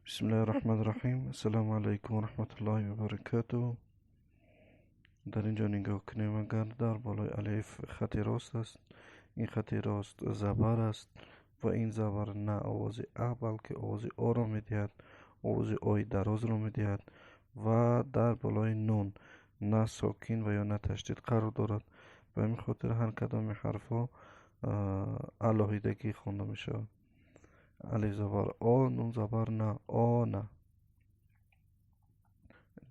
Бисмиллаҳи раҳмони раҳим. Ассалому алайкум ва раҳматуллоҳи ва баракатуҳ. Дар инҷо нигоҳ кунем, агар дар болои алиф хати рост аст, ин хати рост забар аст ва ин забар на овози а, балки овози оро медиҳад, овози ои дарозро медиҳад ва дар болои нун на сокин ва ё на ташдид қарор дорад. Ба ҳамин хотир ҳар кадоми ҳарфҳо алоҳидагӣ хонда мешавад. Алиф забар о, нун забар на, она.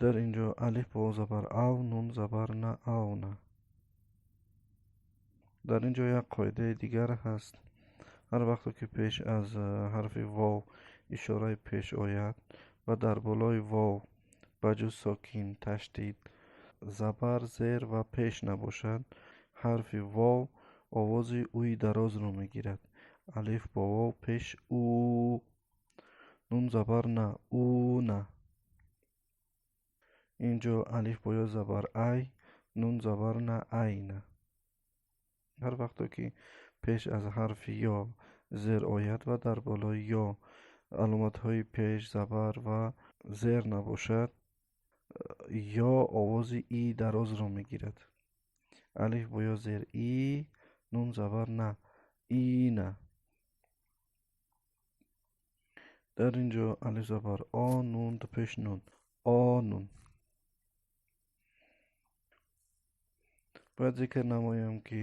Дар инҷо алиф бо забар ав, нун забар на, авна. Дар инҷо як қоидаи дигар ҳаст. Ҳар вақте ки пеш аз ҳарфи вов ишораи пеш ояд ва дар болои вов ба ҷуз сокин, ташдид, забар, зер ва пеш набошад, ҳарфи вов овози уи дарозро мегирад. Алиф бо вов пеш у, нун забар на, уна. Инҷо алиф бо ё забар ай, нун забар на, айна. Ҳар вақте ки пеш аз ҳарфи ё зер ояд ва дар болои ё аломатҳои пеш, забар ва зер набошад, ё овози и дарозро мегирад. Алиф бо ё зер и, нун забар на, ина. Дар инҷо алиф забар о, нун пеш нун, онун. Бояд зикр намоям, ки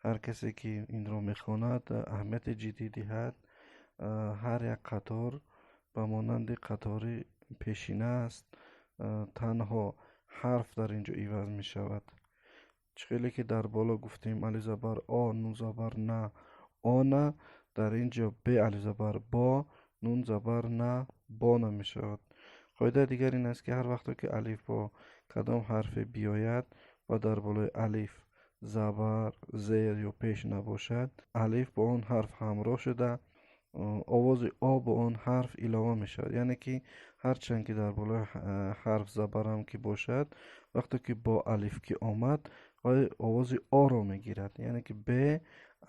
ҳар касе ки инро мехонад, аҳамияти ҷиддӣ диҳад. Ҳар як қатор ба монанди қатори пешина аст, танҳо ҳарф дар инҷо иваз мешавад. Чӣ хеле ки дар боло гуфтем, алиф забар о, нун забар на, она, дар инҷо б алиф забар бо, нун забар на, бона мешавад. Қоидаи дигар ин аст, ки ҳар вақте ки алиф бо кадом ҳарфе биёяд ва дар болои алиф забар, зер ё пеш набошад, алиф бо он ҳарф ҳамроҳ шуда, овози о бо он ҳарф илова мешавад. Яъне ки ҳарчанд ки дар болои ҳарф забарам ки бошад, вақте ки бо алиф ки омад, вай овози оро мегирад. Яъне ки б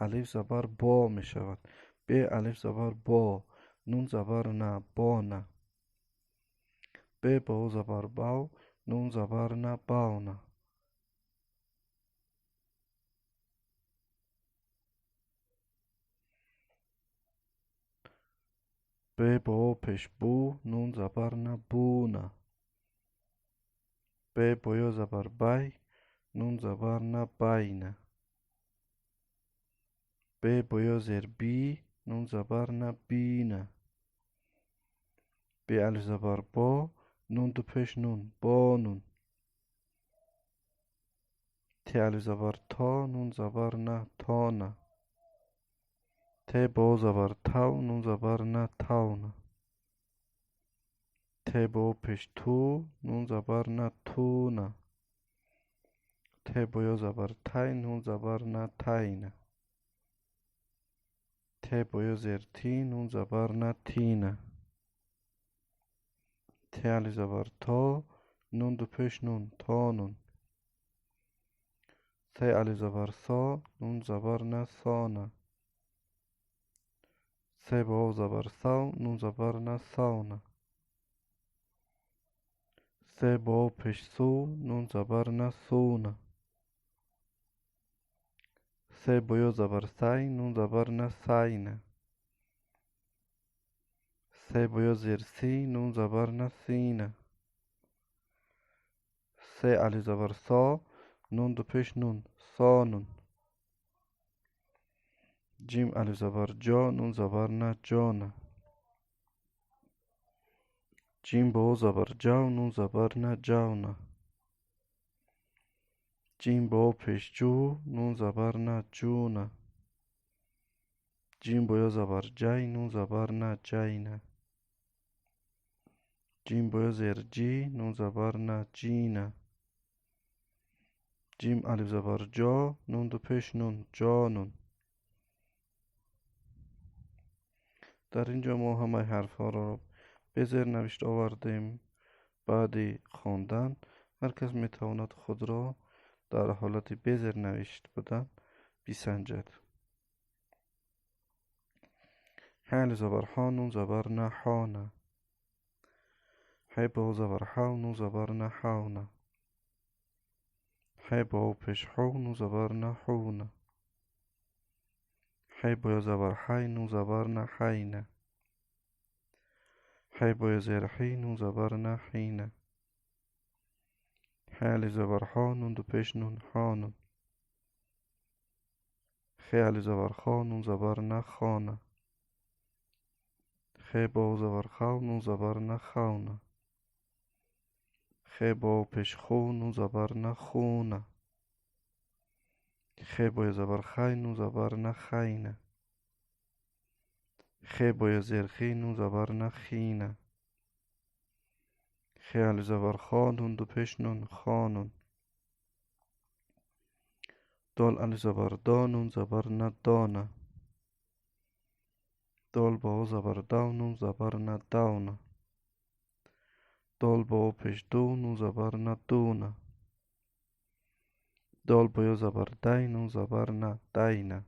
алиф забар бо мешавад. Б алиф забар бо, нун забар на, бона. Б бо забар бав, нун забар на, бавна. Б бо пеш бу, нун забар на, буна. Б бо ё забар бай, нун забар на, байна. Б бо ё зер би, нун забар на, бина. Б алиф забар бо, нун ду пеш нун, бонун. Т алиф забар то, нун забар на, тона. Т бо забар тав, нун забар на, тавна. Т бо пеш ту, нун забар на, туна. Т бо ё забар тай, нун забар на, тайна. Т бо ё зер ти, нун забар на, тина. Т алиф забар то, нун ду пеш нун, тонун. С алиф забар со, нун забар на, сона. С бо забар сав, нун забар на, савна. С бо пеш су, нун забар на, суна. С бо ё забар сай, нун забар на, сайна. С бо ё зер си, нун забар на, сина. С алиф забар со, нун ду пеш нун, сонун. Ҷим алиф забар ҷо, нун забар на, ҷона. Ҷим бо забар ҷав, нун забар на, ҷавна. Ҷим бо пеш ҷу, нун забар на, ҷуна. Ҷим бо ё забар ҷай, нун забар на, ҷайна. Ҷим бо ё зер ҷи, нун забар на, ҷина. Ҷим алиф забар ҷо, нун ду пеш нун, ҷонун. Дар инҷо мо ҳамаи ҳарфҳоро бе зернавишт овардем. Баъди хондан ҳар кас метавонад худро дар ҳолати безернавишт будан бисанҷад. ҳ алиф забар ҳо нун забар на ҳона. Ҳ ба вов забар ҳав нун забар на ҳавна. Ҳ ба вов пеш ҳу нун забар на ҳуна. Ҳ бо ё забар ҳай нун забар на ҳайна. Ҳ бо ё зер ҳи нун забар на ҳина. Ҳ алиф забар ҳо нун ду пеш нун ҳонун. Х алиф забар хо нун забар на хона. Х бо вов забар хав нун забар на хавна. Х бо вов пеш ху нун забар на хуна. Х бо ё забар хай нун забар на хайна. Х бо ё зер хи нун забар на хина. Х алиф забар хо нун ду пеш нун хонун. Дол алиф забар до нун забар на дона. Дол бо вов забар дав нун забар на давна. Дол бо вов пеш ду нун забар на дуна. Дол бо ё забар дай нун забар на дайна.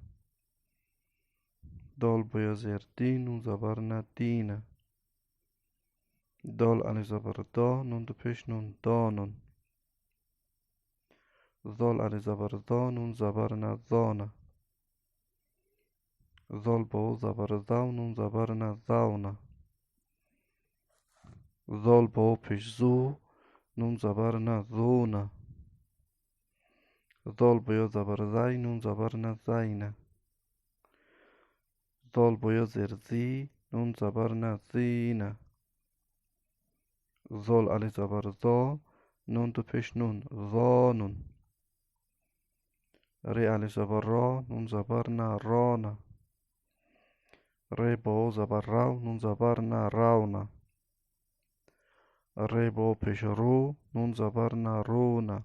Дол бо ё зер ди нун забар на дина. Дол алиф забар до нун ду пеш нун донун. Зол алиф забар зо нун забар на зона. Зол бо вов забар зав нун забар на завна. Зол бо вов пеш зу нун забар на зуна. Зол бо ё забар зай нун забар на зайна. Зол бо ё зер зи нун забар на зина. Зол алиф забар зо нун ду пеш нун зонун. Ре алиф забар ро нун забар на рона. Ре бо вов забар рав нун забар на равна. Ре бо вов пеш ру нун забар на руна.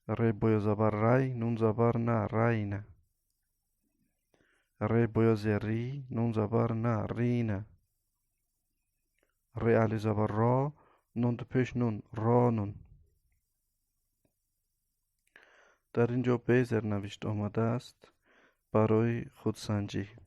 Ре бо ё забар рай нун забар на райна. Ре бо ё зер ри нун забар на рина. Ре алиф забар ро нун ду пеш нун ронун. Дар ин ҷо бе зернавишт омадааст барои худсанҷӣ.